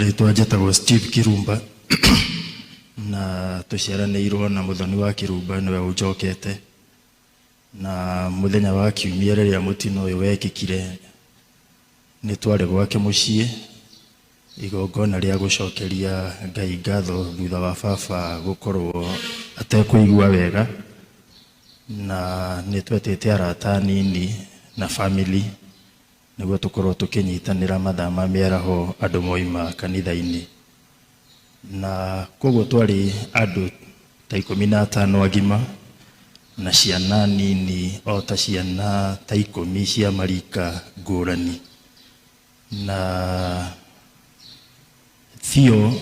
Marĩtwa njĩtagwo Steve Kirumba na tũciaranĩirwo na Mũthoni wa Kirumba, nĩwe ũnjokete. Na mũthenya wa kiumia rĩrĩa mũtino ũyũ wekĩkire, nĩ twarĩ gwake mũciĩ igongona rĩa gũcokeria Ngai ngatho thutha wa baba gũkorwo atekũigua wega, na nĩ twetĩte arata anini na family nĩguo tũkorwo tũkĩnyitanĩra mathaa ma mĩaraho andũ moima kanitha-inĩ. Na koguo twarĩ andũ ta 15 agima na ciana nini o ta ciana ta 10 cia marika ngũrani. Na Theo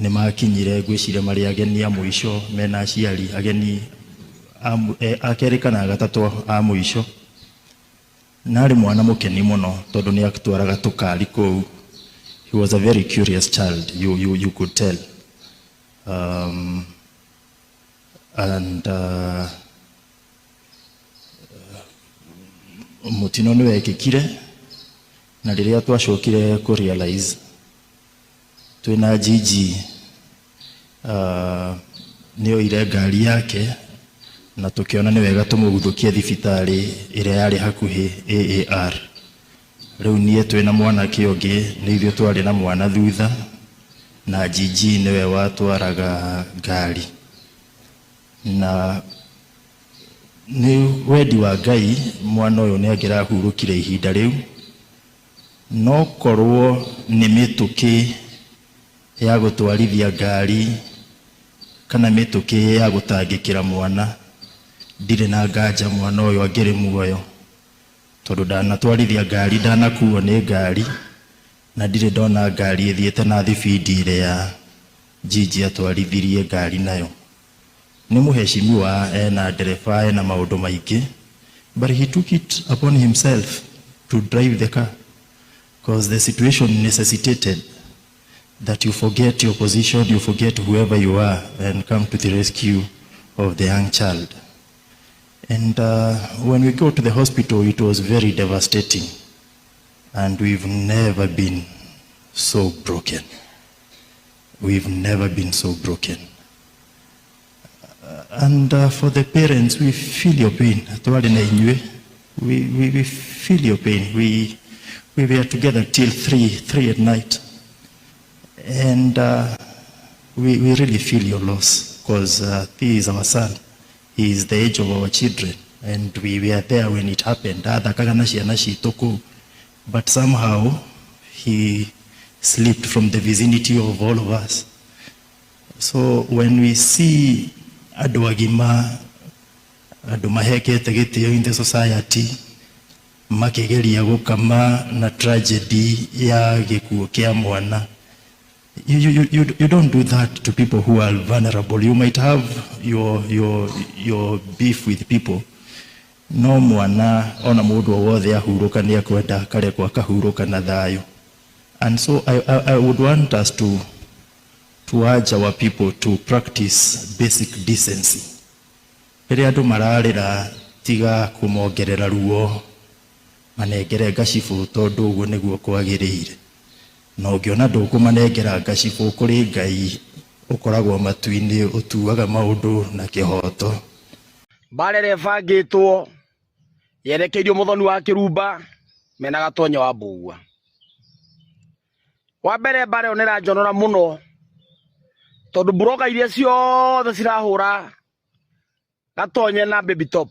nĩ makinyire, ngwĩciria marĩ ageni a mũico mena aciari, ageni a kerĩ kana gatatũ a mũico. Na arĩ mwana mũkeni mũno tondũ nĩ atwaraga tũkari kũu. He was a very curious child, you could tell. And mũtino nĩ wekĩkire, na rĩrĩa twacokire kũ realize twĩna Gigi, nĩ oire ngari yake na tũkĩona nĩ wega tũmũguthũkie thibitarĩ ĩrĩa yarĩ hakuhĩ, AAR. Rĩu niĩ twĩna mwanake ũngĩ nĩ ithuĩ twarĩ na mwana thutha, na Gigi nĩwe watwaraga ngari. Na nĩ wendi wa Ngai mwana ũyũ nĩ angĩrahurũkire ihinda rĩu, no korwo nĩ mĩtũkĩ ya gũtwarithia ngari kana mĩtũkĩ ya gũtangĩkĩra mwana, ndirĩ na nganja mwana ũyũ angĩrĩ muoyo, tondũ ndanatwarithia ngari, ndanakuo nĩ ngari, na ndirĩ ndona ngari ĩthiĩte na thibindi ĩrĩa Gigi atwarithirie ngari nayo. Nĩ mũheshimiwa, ena ndereba, ena maũndũ maingĩ, but he took it upon himself to drive the car because the situation necessitated that you forget your position, you forget whoever you are, and come to the rescue of the young child. And when we go to the hospital, it was very devastating. And we've never been so broken. We've never been so broken. And for the parents, we feel your pain. Twarĩ na inyuĩ. We feel your pain. We were together till 3 at night. And we really feel your loss because he is our son. He is the age of our children. And we were there when it happened. Athakaga na ciana citũ kũu. But somehow he slipped from the vicinity of all of us. So when we see andũ agima, andũ mahekete gĩtĩo in the society, makĩgeria gũkama na tragedy ya gĩkuũ kĩa mwana, you don't do that to people who are vulnerable. You might have your beef with people. No mwana ona mũndũ o wothe ahurũka nĩ akwenda akarekwo akahurũka na thayũ. And so I would want us to urge our people to practice basic decency. Rĩrĩa andũ mararĩra, tiga kũmongerera ruo, manengere ngacibũ tondũ ũguo nĩguo kwagĩrĩire. Na ũngĩona ndũkũmanengera ngacibũ, kũrĩ Ngai ũkoragwo matu-inĩ ũtuaga maũndũ na kĩhoto. Mbara ĩrĩa ĩbangĩtwo yerekeirio Mũthoni wa Kĩrumba mena Gatonye wa Mbũgua. Wa mbere, mbara ĩyo nĩ ĩranjonora mũno tondũ blogger iria ciothe cirahũra Gatonye na Baby Top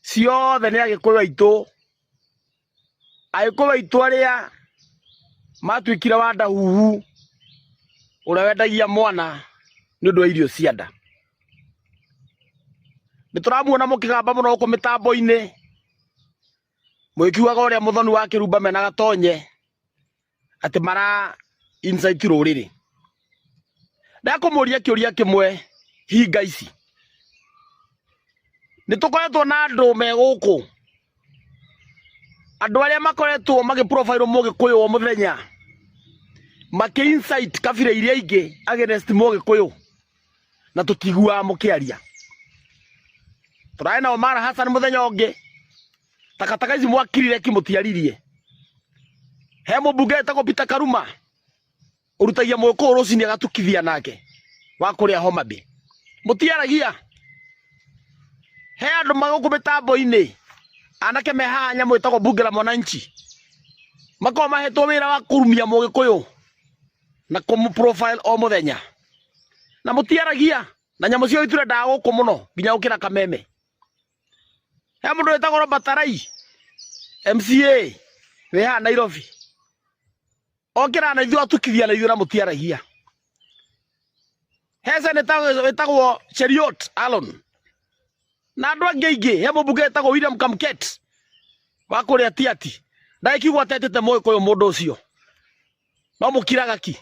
ciothe nĩ Agĩkũyũ aitũ, Agĩkũyũ aitũ arĩa matuĩkire wa ndahuhu ũrĩa wendagia mwana nĩ ũndũ wa irio cia nda. Nĩ tũramuona mũkĩgamba mũno gũkũ mĩtambo-inĩ mũgĩkiugaga ũrĩa Mũthoni wa Kĩrumba mena Gatonye atĩ mara incite rũrĩrĩ. Ndakũmũria kĩũria kĩmwe, hinga ici nĩ tũkoretwo na andũ me gũkũ, andũ arĩa makoretwo magĩ profile Mũgĩkũyũ o mũthenya makĩ incite kabira iria ingĩ against Mũgĩkũyũ, na tũtiguaga mũkĩaria. Tũrarĩ na Omar Hassan mũthenya ũngĩ, takataka ici mwakirire ki mũtiaririe. He mũmbunge wĩtagwo Peter Karuma. Urutagia Mũgĩkũyũ rũcinĩ agatukithia nake wa kũrĩa Homa Bay. Mũtiaragia. He andũ magũkũ mĩtambo-inĩ anake me haha nyamũ ĩtagwo bunge la mwananchi makoragwo mahetwo wĩra wa kũrumia Mũgĩkũyũ na kũmũ profile o mũthenya na mũtiaragia na nyamũ cio iturendaga gũkũ mũno nginya gũkĩra kameme. He mũndũ wĩtagwo Robert Arai MCA wĩ haha Nairobi okĩra na ithuĩ atukithia na ithuĩ na mũtiaragia. He senator wĩtagwo Cheriot Alon na andũ angĩ aingĩ. He mũmbunge wĩtagwo William Kamket wa kũrĩa Tiati ndagĩkiugo atetete Mũgĩkũyũ mũndũ ũcio no mũkiraga ki.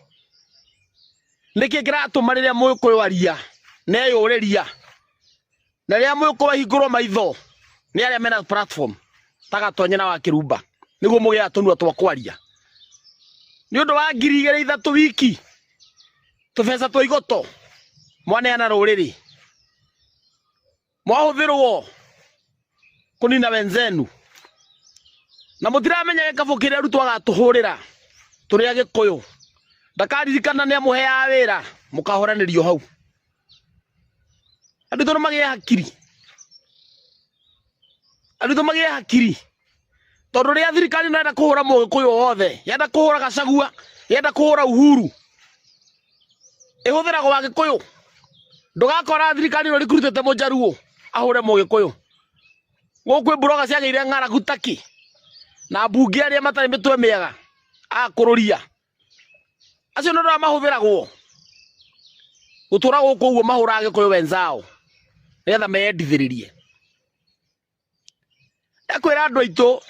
Nĩkĩ kĩratũma rĩrĩa Mũgĩkũyũ aria neyũrĩria na rĩrĩa Mũgĩkũyũ ahingũrwo maitho nĩ arĩa mena platform ta Gatonye na wa Kĩrumba nĩguo mũgĩaga tũnua twa kwaria nĩ ũndũ wa 2003 wiki tũbeca twa igoto mwaneana rũrĩrĩ mwahũthĩrwo kũnina wenzenu na mũtiramenya gĩkabũ kĩrĩa Ruto agatũhũrĩra tũrĩ Agĩkũyũ ndakaririkana nĩ amũheaga wĩra mũkahũranĩrio hau. Andũ aitũ nĩ magĩe hakiri, andũ aitũ magĩe hakiri tondũ rĩrĩa thirikari ĩno yenda kũhũra Mũgĩkũyũ wothe, yenda kũhũra Gachagua, yenda kũhũra Uhuru, ĩhũthĩragwo Agĩkũyũ. Ndũgakora thirikari ĩno rĩkurutĩte Mũjaruo ahũre Mũgĩkũyũ. Gũkũ mburoga ciagĩire ng'aragu taki na mbunge arĩa matarĩ mĩtwe mĩega akũrũria acio nĩ ũndũ mahũthĩragwo gũtũra gũkũ ũguo mahũraga Agĩkũyũ wenzao nĩgetha meyendithĩrĩrie. Ekwĩra andũ aitũ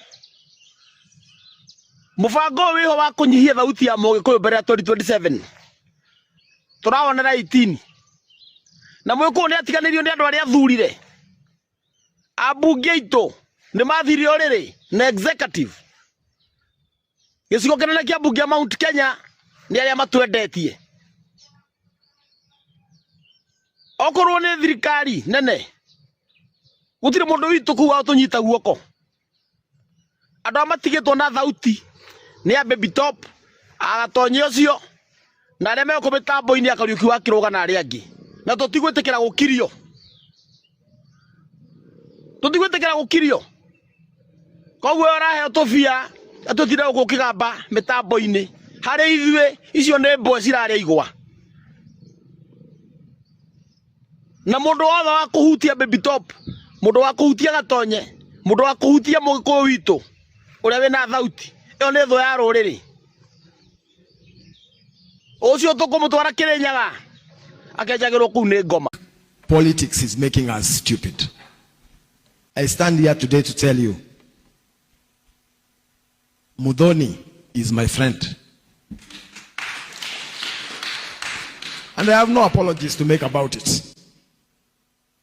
mũbango ũyũ wĩho wa kũnyihia thauti ya Mũgĩkũyũ mbere ya 2027 tũrawonera 18 na Mũgĩkũyũ nĩ atiganĩrio nĩ andũ arĩa athurire. Ambunge aitũ nĩ mathire ũrĩrĩ na executive gĩcigo kĩnene kĩa mbunge ya Mount Kenya nĩ arĩa matwendetie. Okorwo nĩ thirikari nene gũtirĩ mũndũ witũ kũu wa tũnyita guoko. Andũ arĩa matigĩtwo na thauti nĩ a Baby Top, agatonye ũcio na arĩa megũkũ mĩtambo-inĩ ya Kariũki wa Kĩrũga na arĩa angĩ, na tũtigwĩtĩkĩra gũkirio, tũtigwĩtĩkĩra gũkirio. Koguo ũraheo tũbia tũtinde gũkũ ũkĩgamba mĩtambo-inĩ harĩ ithuĩ icio nĩ mbwe cirarĩa igwa. Na mũndũ wothe wa kũhutia Baby Top, mũndũ wa kũhutia Gatonye, mũndũ wa kũhutia Mũgĩkũyũ witũ ũrĩa wĩna thauti ĩyo nĩ thũ ya rũrĩrĩ. Ũcio tũkũmũtwara Kĩrĩnyaga akenjagĩrwo kũu nĩ ngoma. Politics is making us stupid. I stand here today to tell you, Muthoni is my friend. And I have no apologies to make about it.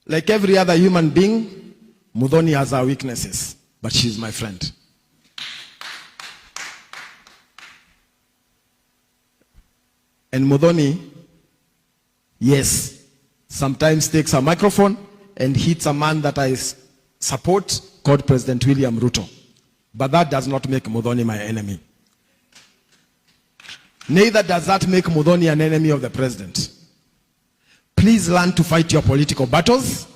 Like every other human being, Muthoni has her weaknesses, but she's my friend. And Muthoni, yes, sometimes takes a microphone and hits a man that I support called President William Ruto. But that does not make Muthoni my enemy. Neither does that make Muthoni an enemy of the president. Please learn to fight your political battles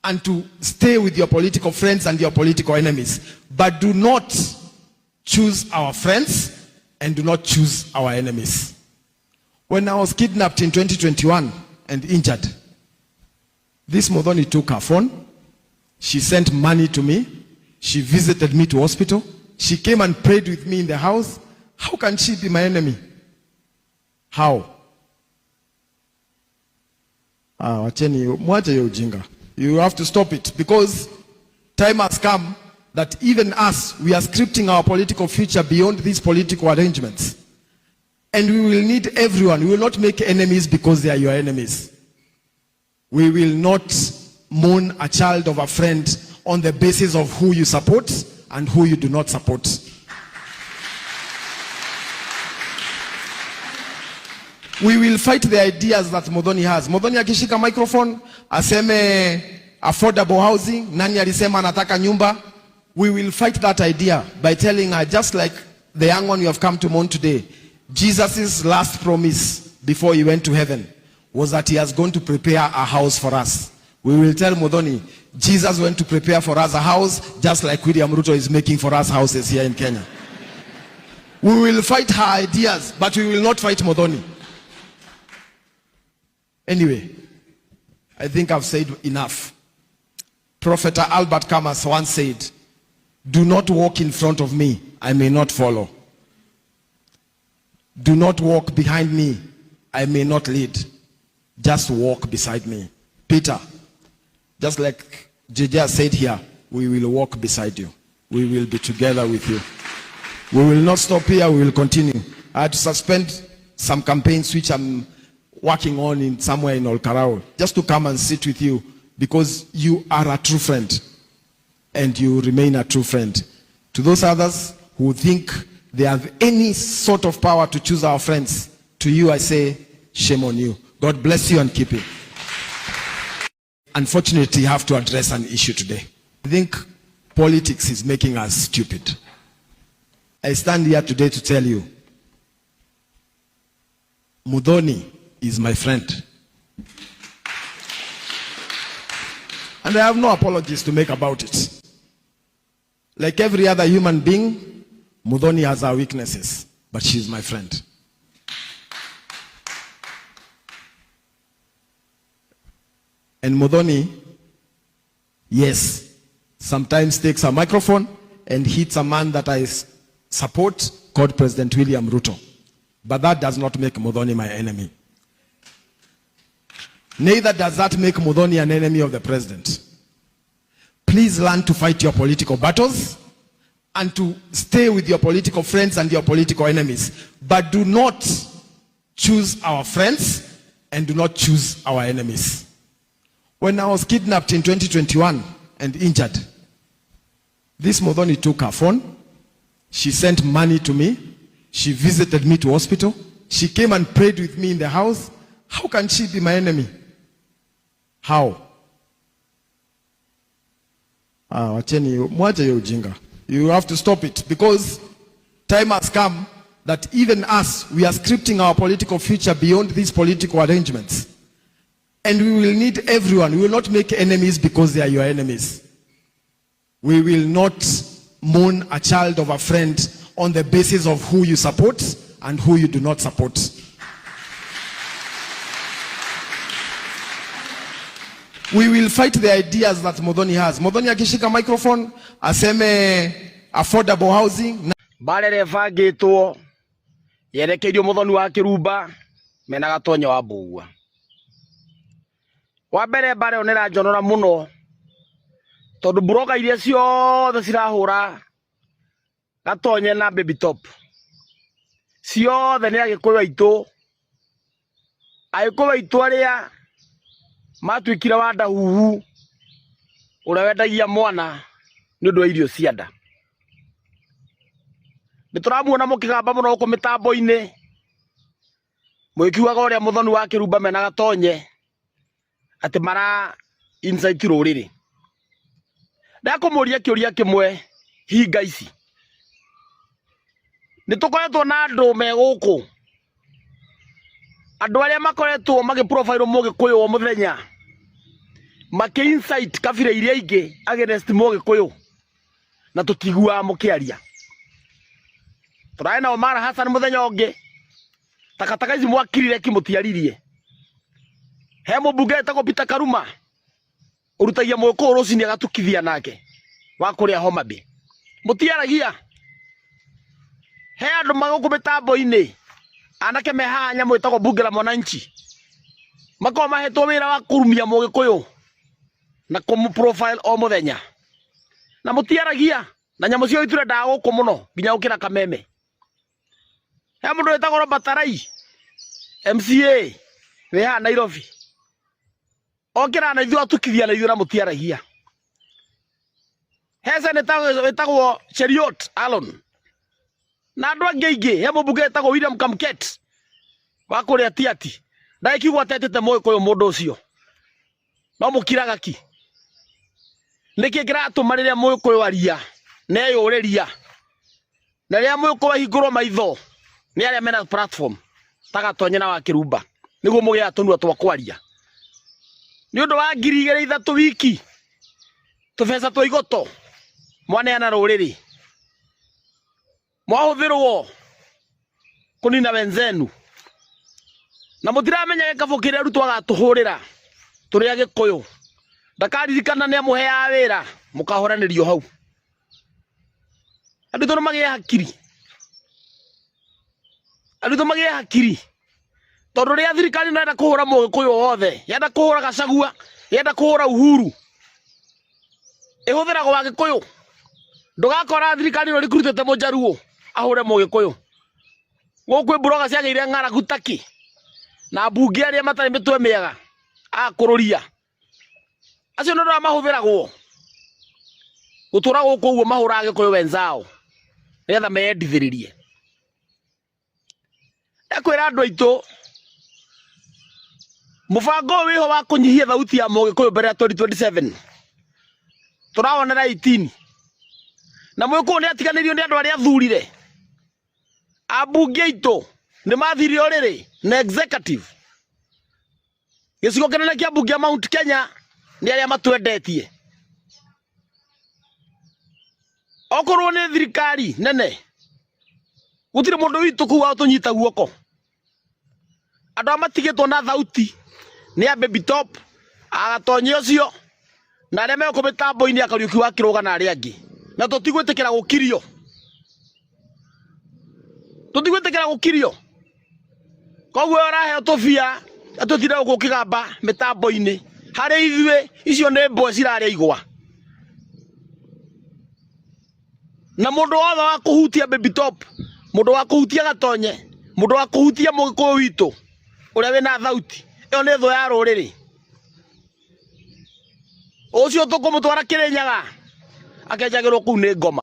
and to stay with your political friends and your political enemies. But do not choose our friends and do not choose our enemies. When I was kidnapped in 2021 and injured, this Muthoni took her phone. She sent money to me. She visited me to hospital. She came and prayed with me in the house. How can she be my enemy? How? Ah, wacheni, mwache hiyo ujinga. You have to stop it because time has come that even us, we are scripting our political future beyond these political arrangements. And we will need everyone. We will not make enemies because they are your enemies. We will not mourn a child of a friend on the basis of who you support and who you do not support. We will fight the ideas that Muthoni has. Muthoni akishika microphone, aseme affordable housing, nani alisema anataka nyumba? We will fight that idea by telling her, just like the young one you have come to mourn today, Jesus' last promise before he went to heaven was that he has gone to prepare a house for us. We will tell Muthoni, Jesus went to prepare for us a house, just like William Ruto is making for us houses here in Kenya. We will fight her ideas, but we will not fight Muthoni. Anyway, I think I've said enough. Prophet Albert Camus once said, "Do not walk in front of me, I may not follow. Do not walk behind me, I may not lead. Just walk beside me." Peter, just like JJ said here, we will walk beside you. We will be together with you. We will not stop here, we will continue. I had to suspend some campaigns which I'm working on in somewhere in Olkalou, just to come and sit with you, because you are a true friend and you remain a true friend. To those others who think they have any sort of power to choose our friends, to you I say, shame on you. God bless you and keep you. Unfortunately, I have to address an issue today. I think politics is making us stupid. I stand here today to tell you, Muthoni is my friend. And I have no apologies to make about it. Like every other human being, Muthoni has her weaknesses, but she's my friend. And Muthoni, yes, sometimes takes a microphone and hits a man that I support, called President William Ruto. But that does not make Muthoni my enemy. Neither does that make Muthoni an enemy of the president. Please learn to fight your political battles and to stay with your political friends and your political enemies. But do not choose our friends and do not choose our enemies. When I was kidnapped in 2021 and injured, this Muthoni took her phone. She sent money to me. She visited me to hospital. She came and prayed with me in the house. How can she be my enemy? How? Wacheni, mwache hiyo ujinga. You have to stop it, because time has come that even us, we are scripting our political future beyond these political arrangements. And we will need everyone. We will not make enemies because they are your enemies. We will not mourn a child of a friend on the basis of who you support and who you do not support. We will fight the ideas that Muthoni has. Muthoni akishika microphone, aseme affordable housing. Mbara ĩrĩa ĩbangĩtwo yerekeirio Muthoni wa Kĩrumba mena Gatonye wa Mbugua. Wa mbere mbara ĩyo nĩ ĩranjonora mũno tondũ mburoga iria ciothe cirahũra Gatonye na Baby Top ciothe nĩ Agĩkũyũ aitũ. Agĩkũyũ aitũ arĩa matuĩkire wa ndahuhu ũrĩa wendagia mwana nĩ ũndũ wa irio cia nda. Nĩ tũramuona mũkĩgamba mũno gũkũ mĩtambo-inĩ mũgĩkiugaga ũrĩa Muthoni wa Kĩrumba mena Gatonye atĩ mara insight rũrĩrĩ. Ndakũmũria kĩũria kĩmwe hinga ici. Nĩ tũkoretwo na andũ me gũkũ, andũ arĩa makoretwo magĩ profile Mũgĩkũyũ o mũthenya, makĩ insight kabira iria ingĩ against Mũgĩkũyũ, na tũtiguaga mũkĩaria. Tũrarĩ na Omar Hassan mũthenya ũngĩ, takataka ici mwakirire ki mũtiaririe. He mũmbunge wĩtagwo Peter Karuma ũrutagia Mũgĩkũyũ rũcinĩ agatukithia nake wa kũrĩa Homa Bay. Mũtiaragia. He andũ magũkũ mĩtambo-inĩ, anake me haha nyamũ ĩtagwo Bunge la Mwananchi, makoragwo mahetwo wĩra wa kũrumia Mũgĩkũyũ na kũmũ profile o mũthenya, na mũtiaragia. Na nyamũ cio iturendaga gũkũ mũno nginya gũkĩra Kameme. He mũndũ wĩtagwo Robert Rai, MCA wĩ haha Nairobi, okĩra na ithuĩ atukithia na ithuĩ na mũtiaragia. He senator wĩtagwo Cheriot Alon na andũ angĩ aingĩ. He mũmbunge wĩtagwo William Kamket wa kũrĩa Tiaty, ndagĩkiuga atetete Mũgĩkũyũ mũndũ ũcio, no mũkiraga ki. Nĩkĩ kĩratũma rĩrĩa Mũgĩkũyũ aria neyũrĩria, na rĩrĩa Mũgĩkũyũ ahingũrwo maitho Nĩ arĩa mena platform ta Gatonye na wa Kĩrumba nĩguo mũgĩaga tũnua twa kwaria. Nĩ ũndũ wa 2,000 3 wiki tũbeca twa igoto mwaneana rũrĩrĩ mwahũthĩrwo kũnina wenzenu na mũtiramenya gĩkabũ kĩrĩa Ruto agatũhũrĩra tũrĩ Agĩkũyũ. Ndakaririkana nĩ amũheaga wĩra mũkahũranĩrio hau. Andũ aitũ nĩ magĩe hakiri, andũ aitũ magĩe hakiri tondũ rĩrĩa thirikari ĩno yenda kũhũra Mũgĩkũyũ wothe, yenda kũhũra Gachagua, yenda kũhũra Uhuru, ĩhũthĩragwo Agĩkũyũ. Ndũgakora thirikari ĩno rĩkurutĩte Mũjaruo ahũre Mũgĩkũyũ. Gũkũ mburoga ciagĩire ng'aragu taki na mbunge arĩa matarĩ mĩtwe mĩega akũrũria acio nĩ ũndũ mahũthĩragwo gũtũra gũkũ ũguo mahũraga Gĩkũyũ wenzao nĩgetha meyendithĩrĩrie. Ndakwĩra andũ aitũ mũbango ũyũ wĩho wa kũnyihia thauti ya Mũgĩkũyũ mbere ya 2027 tũrawonera 18 na Mũgĩkũyũ nĩ atiganĩirio nĩ andũ arĩa athurire. Ambunge aitũ nĩ mathire ũrĩrĩ na executive. Gĩcigo kĩnene kĩa mbunge ya Mount Kenya nĩ arĩa matwendetie. Okorwo nĩ thirikari nene gũtirĩ mũndũ witũ kũu wa tũnyita guoko. Andũ arĩa matigĩtwo na thauti nĩ a Baby Top, Agatonye ũcio na arĩa megũkũ mĩtambo-inĩ ya Kariũki wa Kĩrũga na arĩa angĩ. Na tũtigwĩtĩkĩra gũkirio, tũtigwĩtĩkĩra gũkirio. Koguo ũraheo tũbia atũtinde gũkũ ũkĩgamba mĩtambo-inĩ harĩ ithuĩ icio nĩ mbwe cirarĩa igwa. Na mũndũ wothe wa kũhutia Baby Top, mũndũ wa kũhutia Gatonye, mũndũ wa kũhutia Mũgĩkũyũ witũ ũrĩa wĩna thauti ĩyo nĩ thũ ya rũrĩrĩ. Ũcio tũkũmũtwara Kĩrĩnyaga akenjagĩrwo kũu nĩ ngoma.